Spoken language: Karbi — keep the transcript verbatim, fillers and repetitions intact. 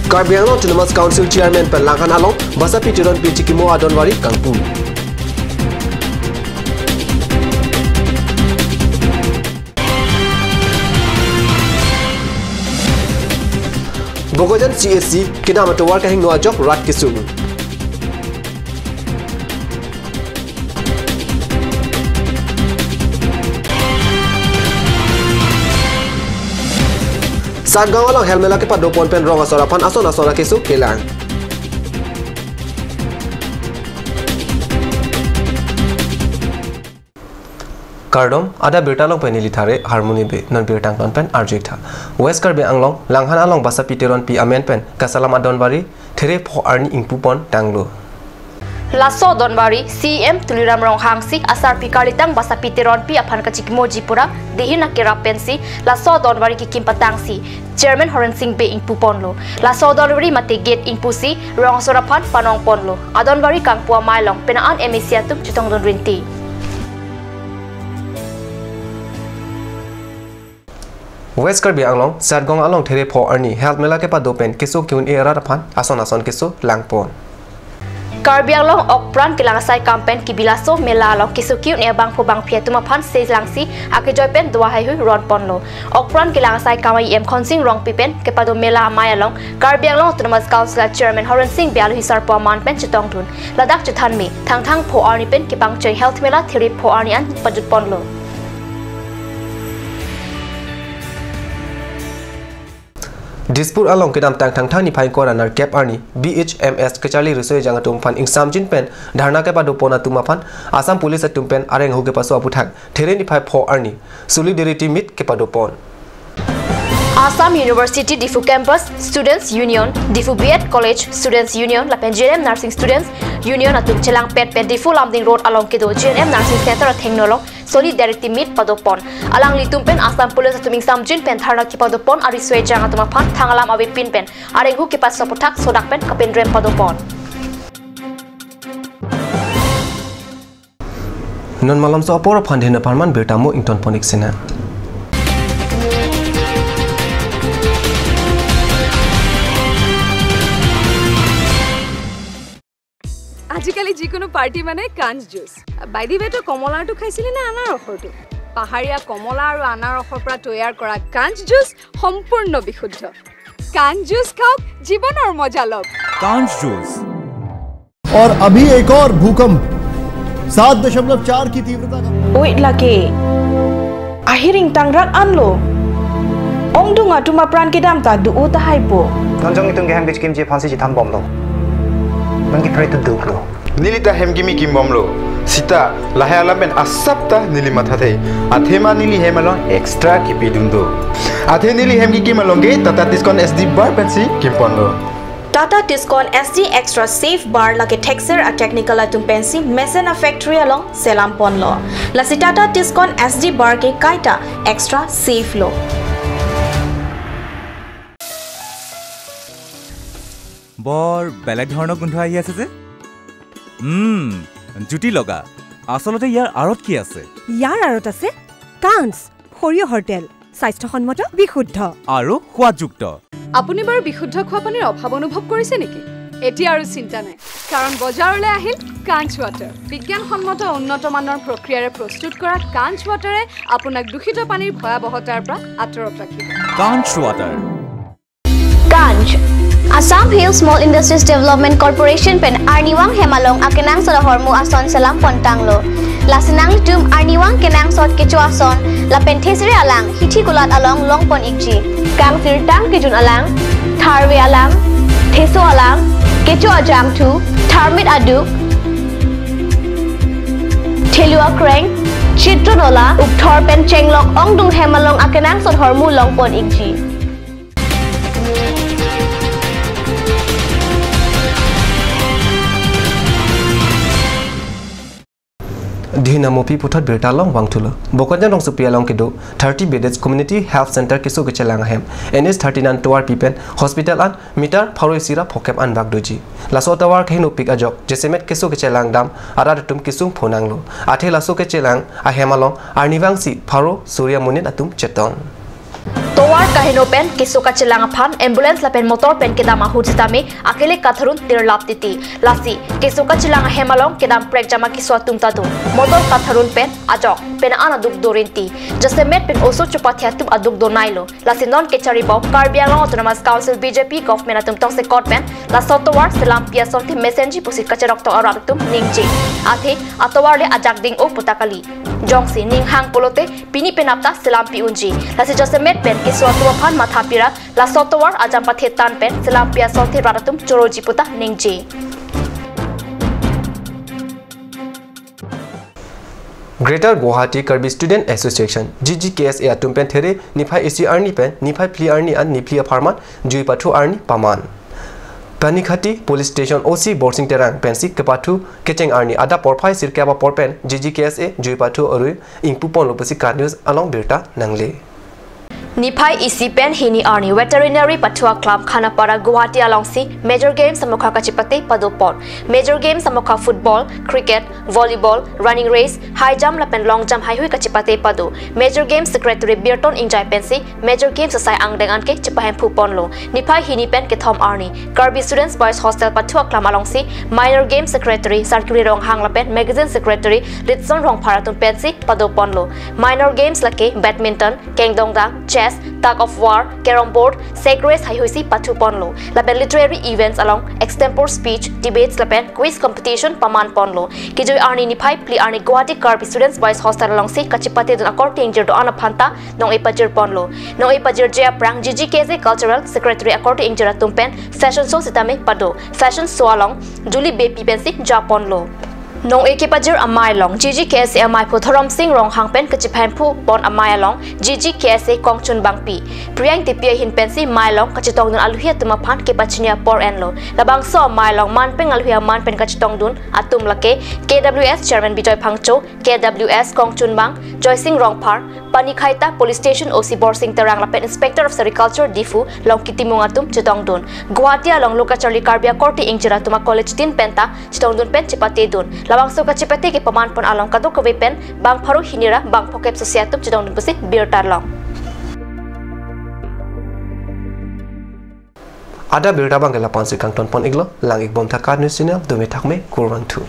Karbi Anglong Autonomous Council Chairman pen Langhan along Basapi Teronpi chikimo adonvari kangpu. Bokajan C H C kedam atovar kahingno ajok rat kesung. Satgaon along Hel Mela kepadopon pen rong asor aphan ason ason akeso kelang. Kardom, adap birta along pen neli Thare Harmoni Bey, non birta angton pen arju-ik tha. West Karbi Anglong, Langhan along Basapi Teronpi amen pen kachelang adonvari, there pho arni ingpupon tanglo. Laso adonvari C E M Tuliram Ronghang si asarpi karlitang Basapi Teronpi aphan kachikimoji pura dehin akerap pensi laso adonvari kekim patangsi Chairman Horen Sing Bey ingpuponlo. Laso adonvari mate gate ingpusi rong asor aphan panongponlo. Adonvari kangpu amei along penang an M A C atum chetongdun rinti. West Karbi Anglong, Satgaon along there pho arni Hel Mela kepado pen keso ke-un-e arat aphan ason ason keso langpon. Karbi Anglong Okpran kelang asai akam pen kebi laso mela along keso ke-un-e abangphu bangphi atum aphan selangsi akejoi pen dua haihui ronponlo. Okpran kelang asai akam E M Khonsing Rongpi pen kepado mela amei along Karbi Anglong Autonomous Council Chairman Horen Sing Bey alohi sarpo aman pen chetongdun. Ladak chethanme, Thangthang pho arni pen kepangcheng Hel Mela there pho arni an pajutponlo. Dispur along kedamtang Thangthang niphai ingkoi ra nerkep arni B H M S kacharli riso ejang atum aphan ingsamjin pen dharna kepadopon atum aphan Assam Police atum pen areng ahu kepaso aputhak there niphai pho arni Solidarity Meet kepadopon. Assam University Diphu Campus Students Union, Diphu B Ed College Students Union lapen J N M Nursing Students Union atum chelangpet pen Diphu Lumding Road along kedo J N M Nursing Center athengno along Solidarity Meet padopon. Alanglitum pen Assam Police atum ingsamjin pen dharna kepadopon ariso ejang atum aphan thang alam avepin pen areng ahu kepaso aputhak sodak pen kapinrem padopon. Non malomso apor aphan dhin apharman birta mo ingtonpon-ik sina. আজিকালি যিকোনো পাৰ্টি মানে কাঞ্চ juice. By the ৱে, তই কমলাৰটো খাইছিলি নে আনাৰসৰটো? পাহাৰীয়া কমলা আৰু আনাৰসৰ পৰা তৈয়াৰ কৰা কাঞ্চ জুচ সম্পূৰ্ণ বিশুদ্ধ। কাঞ্চ জুচ খাওক, জীৱনৰ মজা লওক। কাঞ্চ জুচ। और अभी एक और भूकंप सात दशमलव चार की तीव्रता का। Oi lake. Ahiring tangrak anlo. Ongdung atum apran kedam ta do-o tahai po. Nonjong itum ke hem kechikimji aphansi chethanbomlo. Nonke pray to duklo. Neli ta hem kimi kimbomlo. Sita lahai alam pen asap ta neli mathathe. Athema neli hem along extra kipidun do. Athe neli hem kikim along ke Tata Tiscon S D Bar pensi kimponlo. Tata Tiscon S D Extra Safe Bar lake thekser a technical atum pensi mesen a factory along selamponlo. Lasi Tata Tiscon S D Bar ke kaita extra safe lo. বৰ বেলেগ ধৰণৰ গোন্ধ আহি আছে যে। উম, জুতি লগা। আচলতে ইয়াৰ আঁৰত কি আছে? ইয়াৰ আঁৰত আছে কাঞ্চ, সৰিয়হৰ তেল, স্বাস্থ্যসন্মত, বিশুদ্ধ। আৰু সোৱাদযুক্ত। আপুনি বাৰু বিশুদ্ধ খোৱা পানীৰ অভাৱ অনুভৱ কৰিছে নেকি? এতিয়া আৰু চিন্তা নাই, কাৰণ বজাৰলৈ আহিল কাঞ্চ ৱাটাৰ। বিজ্ঞানসন্মত উন্নত মানৰ প্ৰক্ৰিয়াৰে প্ৰস্তুত কৰা কাঞ্চ ৱাটাৰে আপোনাক দূষিত পানীৰ ভয়াৱহতাৰ পৰা আঁতৰত ৰাখিব। কাঞ্চ water. Kanch. Assam Hill Small Industries Development Corporation pen arnivang hem along akenangsot ahormu ason selam pontanglo. Lasi nanglitum arnivang kenangsot kecho ason lapen thesere alang hithi kulat along longpon-ikji. Kangsirtang kejun alang, tharve alang, theso alang, kecho ajangthu, tharmit aduk, thelu akreng, chitro nola, ukthor pen chenglok ongdung hem along akenangsot ahormu longpon-ikji. Dhin amopi puthot birta along vangthulo. Bokajan rongsopi along kedo thirty bedded Community Health Center keso kechelang ahem N H thirty-nine tovar pipen hospital an meter pharo isi ra phokep anbak doji. Laso tovar kahingno pik ajok jasemet keso kechelang dam arat atum kesung phonanglo. Athe laso kechelang ahem along arnivang si pharo suri amonit atum chetong. Tovar kaheno pen keso kachelang aphan ambulance lapen motor pen kedam ahut sitame akele katharun tirlap titi. Lasi keso kachelang ahem along kedam prekjam akeso atum ta do. Motor katharun pen ajok pen an aduk do rinti. Jasemet pen oso chopathe atum aduk do nailo. Lasi non kecharibau Karbi Anglong Autonomous Council B J P government atum tongsekot pen laso tovar selampi asonte mesenji pusi kacherok tong arat atum ningje. Athe atovar le ajak ding-o pu ta kali. Jongsi ning hang pulote pini penap ta selampi unji. Lasi jasemet pen keso atum aphan matha pirat laso tovar ajam pathe tan pen selampi asonte rat atum choroji pu ta ningje. Greater Guwahati Karbi Student Association, G G K S A atum pen there niphai isi arni pen niphai phli arni an niphli apharman jui pathu arni paman. Panikhati Police Station O C Borsing Terang pensi kepathu kecheng arni adap porphai sirkep apor pen G G K S A jui pathu arui ingpu ponlo pusi KAT News along birta nangle. Niphai isi pen hini arni veterinary pathu aklam Khanapara Guwahati alongsi Major Games amokha kachepate padopon. Major Games amokha football, cricket, volleyball, running race, high jump lapen long jump haihui kachepate pado. Major Games Secretary Birton Ingjai pensi Major Games asai angdeng anke chepahemphu ponlo. Niphai hini pen kethom arni Karbi Students Boys Hostel pathu aklam alongsi Minor Games Secretary Sarkiri Ronghang lapen Magazine Secretary Litson Rongphar atum pensi pado ponlo. Minor Games lake badminton, kengdongdang, chess, tug of war, carrom board, sack race haihuisi pathu ponlo. Lapen literary events along extempore speech, debates lapen quiz competition paman ponlo. Kejui arni niphai phli arni Guwahati Karbi Students Boys Hostel alongsi kachepate dun akorte ingjir do-an aphan ta nong-e pajir ponlo. Nong-e pajirji aphrang G G K S A Cultural Secretary akorte ingjir atum pen fashion show sitame pado. Fashion show along Julie Beypi pensi ja ponlo. Nong-e kepajir amei along G G K S A amei aphu Dhorom Sing Ronghang pen kachepahemphu pon amei along G G K S A kongchun bangpi Priya Ingtipi ahin pensi mei along kachetongdun aluhi atum aphan kepachini apor enlo. Labangso amei along manpeng aluhi aman pen kachetongdun atum lake K W S Chairman Bijoy Phangcho, K W S kongchun bang Joysing Rongphar, Panikhati Police Station O C Borsing Terang lapen Inspector of Sericulture Diphu Longki Timung atum chetongdun. Guwahati along lo kacharli Karbi akorte ingjir atum a-college tin pen ta chetongdun pen chepatedun. Labangso kachepate kepaman pon along kadokave pen bang pharo hini ra bang phokep sosi atum chetongdun pusi birta long. Adap birta abangke la-ansi kangton pon-iklo, lang-ik bom tha KAT News Channel, dome thakme, kurvangthu.